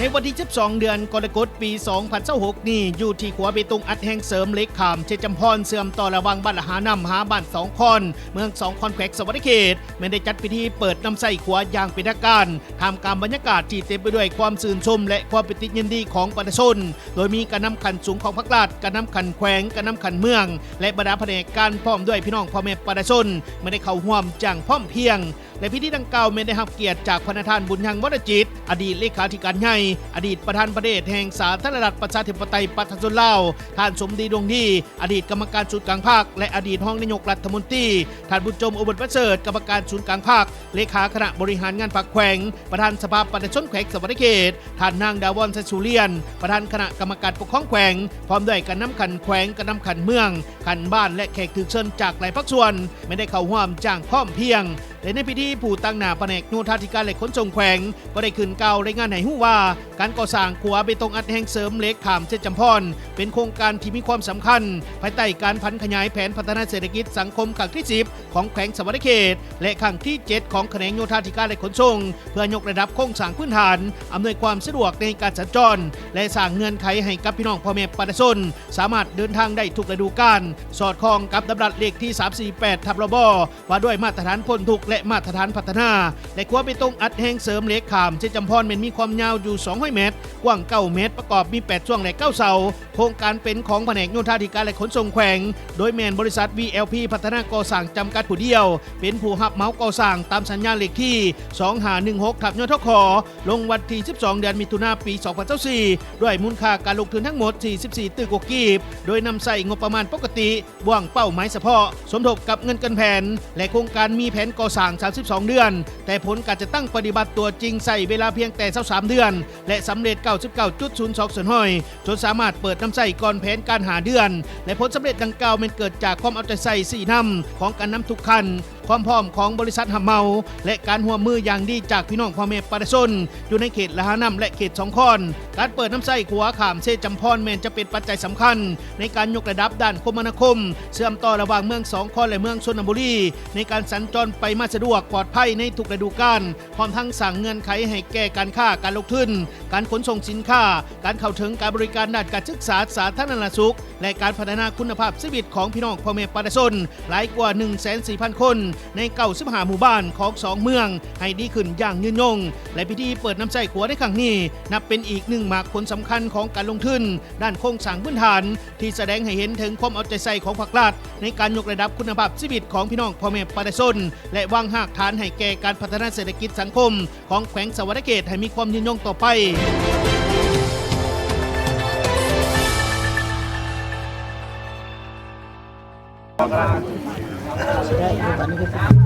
ໃນວັນທີສິບສອງ ເດືອນກໍລະກົດ ປີສອງພັນຊາວຫົກນີ້ ຢູ່ທີ່ຂົວເບຕົງອັດແຮງເສີມເຫຼັກຂ້າມເຊຈຳພອນ ເຊື່ອມຕໍ່ລະຫວ່າງບ້ານລະຫານ້ຳ ຫາບ້ານສອງຄອນ ເມືອງສອງຄອນ ແຂວງສະຫວັນນະເຂດ ແມ່ນໄດ້ຈັດພິທີເປີດນຳໃຊ້ຂົວຢ່າງເປັນທາງການ ທ່າມກາງບັນຍາກາດທີ່ເຕັມໄປດ້ວຍຄວາມຊື່ນຊົມ ແລະ ຄວາມປີຕິຍິນດີຂອງປະຊາຊົນ ໂດຍມີການນຳຂັ້ນສູງຂອງພັກລັດ, ການນຳຂັ້ນແຂວງ, ການນຳຂັ້ນເມືອງ ແລະ ບັນດາພະແນກການ ພ້ອມດ້ວຍພີ່ນ້ອງພໍ່ແມ່ປະຊາຊົນ ແມ່ນໄດ້ເຂົ້າຮ່ວມຢ່າງພ້ອມພຽງ ແລະ ພິທີດັ່ງກ່າວແມ່ນໄດ້ຮັບກຽດຈາກພະນະທ່ານ ບຸນຍັງ ວໍລະຈິດ ອະດີດເລຂາທິການໃຫຍ່, ອະດີດປະທານປະເທດແຫ່ງສາທາລະນະລັດ ປະຊາທິປະໄຕ ປະຊາຊົນລາວ, ທ່ານ ສົມດີ ດວງດີ ອະດີດກຳມະການສູນກາງພັກ ແລະ ອະດີດຮອງນາຍົກລັດຖະມົນຕີ, ທ່ານ ບຸນຈົມ ອຸບົນປະເສີດ ກຳມະການສູນກາງພັກ, ເລຂາຄະນະບໍລິຫານງານພັກແຂວງ, ປະທານສະພາປະຊາຊົນແຂວງສະຫວັນນະເຂດ, ທ່ານ ນາງ ດາວອນ ໄຊສຸລຽນ ປະທານຄະນະກຳມະການປົກຄອງແຂວງ, ພ້ອມດ້ວຍການນຳຂັ້ນແຂວງ, ການນຳຂັ້ນເມືອງ, ຂັ້ນບ້ານ ແລະ ແຂກຖືກເຊີນຈາກຫຼາຍພາກສ່ວນ ແມ່ນໄດ້ເຂົ້າຮ່ວມຢ່າງພ້ອມພຽງ ແລະ ໃນພິທີ ຜູ້ຕາງໜ້າພະແນກໂຍທາທິການ ແລະ ຂົນສົ່ງແຂວງ ກໍໄດ້ຂຶ້ນກ່າວລາຍງານໃຫ້ຮູ້ວ່າ ການກໍ່ສ້າງຂົວເບຕົງອັດແຮງເສີມເຫຼັກຂ້າມເຊຈຳພອນ ເປັນໂຄງການທີ່ມີຄວາມສຳຄັນ ພາຍໃຕ້ການຜັນຂະຫຍາຍແຜນພັດທະນາເສດຖະກິດສັງຄົມຄັ້ງທີສິບ ຂອງແຂວງສະຫວັນນະເຂດ ແລະ ຄັ້ງທີເຈັດ ຂອງຂະແໜງໂຍທາທິການ ແລະ ຂົນສົ່ງ ເພື່ອຍົກລະດັບໂຄງສ້າງພື້ນຖານ, ອຳນວຍຄວາມສະດວກໃນການສັນຈອນ ແລະ ສ້າງເງື່ອນໄຂໃຫ້ກັບພີ່ນ້ອງພໍ່ແມ່ປະຊາຊົນ ສາມາດເດີນທາງໄດ້ທຸກລະດູການ, ສອດຄ່ອງກັບດຳລັດເລກທີສາມສີ່ແປດ ທັບ ລບ ວ່າດ້ວຍມາດຕະຖານພົ້ນທຸກ ແລະ ມາດຕະຖານພັດທະນາ ແລະ ຂົວເບຕົງອັດແຮງເສີມເຫຼັກຂ້າມເຊຈຳພອນ ແມ່ນມີຄວາມຍາວຢູ່ສອງຮ້ອຍແມັດ, ກວ້າງເກົ້າແມັດ, ປະກອບມີແປດຊ່ວງ ແລະ ເກົ້າເສົາ. ໂຄງການເປັນຂອງພະແນກໂຍທາທິການ ແລະ ຂົນສົ່ງແຂວງ ໂດຍແມ່ນບໍລິສັດ ວີແອລພີ ພັດທະນາກໍ່ສ້າງ ຈຳກັດຜູ້ດຽວ ເປັນຜູ້ຮັບເໝົາກໍ່ສ້າງຕາມສັນຍາເລກທີສອງຫ້າໜຶ່ງຫົກ ທັບ ຍທຂ ລົງວັນທີສິບສອງ ເດືອນມິຖຸນາ ປີສອງພັນຊາວສີ່ ດ້ວຍມູນຄ່າການລົງທຶນທັງໝົດສີ່ສິບສີ່ຕື້ກວ່າກີບ ໂດຍນຳໃຊ້ງົບປະມານປົກກະຕິ ບ່ວງເປົ້າໝາຍສະເພາະ ສົມທົບກັບເງິນເກີນແຜນ ແລະ ໂຄງການມີແຜນກໍ່ສ້າງສາມສິບສອງເດືອນ, ແຕ່ຜົນການຈັດຕັ້ງປະຕິບັດຕົວຈິງໃຊ້ເວລາພຽງແຕ່ຊາວສາມເດືອນ ແລະ ສຳເລັດເກົ້າສິບເກົ້າຈຸດສູນສອງສ່ວນຮ້ອຍ ຈົນສາມາດເປີດນຳໃຊ້ກ່ອນແຜນການຫ້າເດືອນ ແລະ ຜົນສຳເລັດດັ່ງກ່າວແມ່ນເກີດຈາກຄວາມເອົາໃຈໃສ່ຊີ້ນຳຂອງການນຳທຸກຂັ້ນ, ຄວາມພ້ອມຂອງບໍລິສັດຮັບເໝົາ ແລະ ການຮ່ວມມືຢ່າງດີຈາກພີ່ນ້ອງພໍ່ແມ່ປະຊາຊົນ ຢູ່ໃນເຂດລະຫານ້ຳ ແລະ ເຂດສອງຄອນ. ການເປີດນຳໃຊ້ຂົວຂ້າມເຊຈຳພອນ ແມ່ນຈະເປັນປັດໄຈສຳຄັນໃນການຍົກລະດັບດ້ານຄົມມະນາຄົມ ເຊື່ອມຕໍ່ລະຫວ່າງເມືອງສອງຄອນ ແລະ ເມືອງຊົນນະບູລີ ໃນການສັນຈອນໄປມາສະດວກ, ປອດໄພໃນທຸກລະດູການ, ພ້ອມທັງສ້າງເງື່ອນໄຂໃຫ້ແກ່ການຄ້າ, ການລົງທຶນ, ການຂົນສົ່ງສິນຄ້າ, ການເຂົ້າເຖິງການບໍລິການດ້ານການສຶກສາ, ສາທາລະນະສຸກ ແລະ ການພັດທະນາຄຸນນະພາບຊີວິດຂອງພີ່ນ້ອງພໍ່ແມ່ປະຊາຊົນ ຫຼາຍກວ່າໜຶ່ງແສນສີ່ພັນຄົນ ໃນເກົ້າສິບຫ້າໝູ່ບ້ານຂອງສອງເມືອງ ໃຫ້ດີຂຶ້ນຢ່າງຍືນຍົງ ແລະ ພິທີເປີດນຳໃຊ້ຂົວໃນຄັ້ງນີ້ ນັບເປັນອີກໜຶ່ງໝາກຜົນສຳຄັນຂອງການລົງທຶນດ້ານໂຄງສ້າງພື້ນຖານ ທີ່ສະແດງໃຫ້ເຫັນເຖິງຄວາມເອົາໃຈໃສ່ຂອງພາກລັດ ໃນການຍົກລະດັບຄຸນນະພາບຊີວິດຂອງພີ່ນ້ອງພໍ່ແມ່ປະຊາຊົນ ແລະ ວາງຮາກຖານໃຫ້ແກ່ການພັດທະນາເສດຖະກິດສັງຄົມ ຂອງແຂວງສະຫວັນນະເຂດໃຫ້ມີຄວາມຍືນຍົງຕໍ່ໄປ. ສະແດງຢູ່ຕອນນີ້ຄືກັນ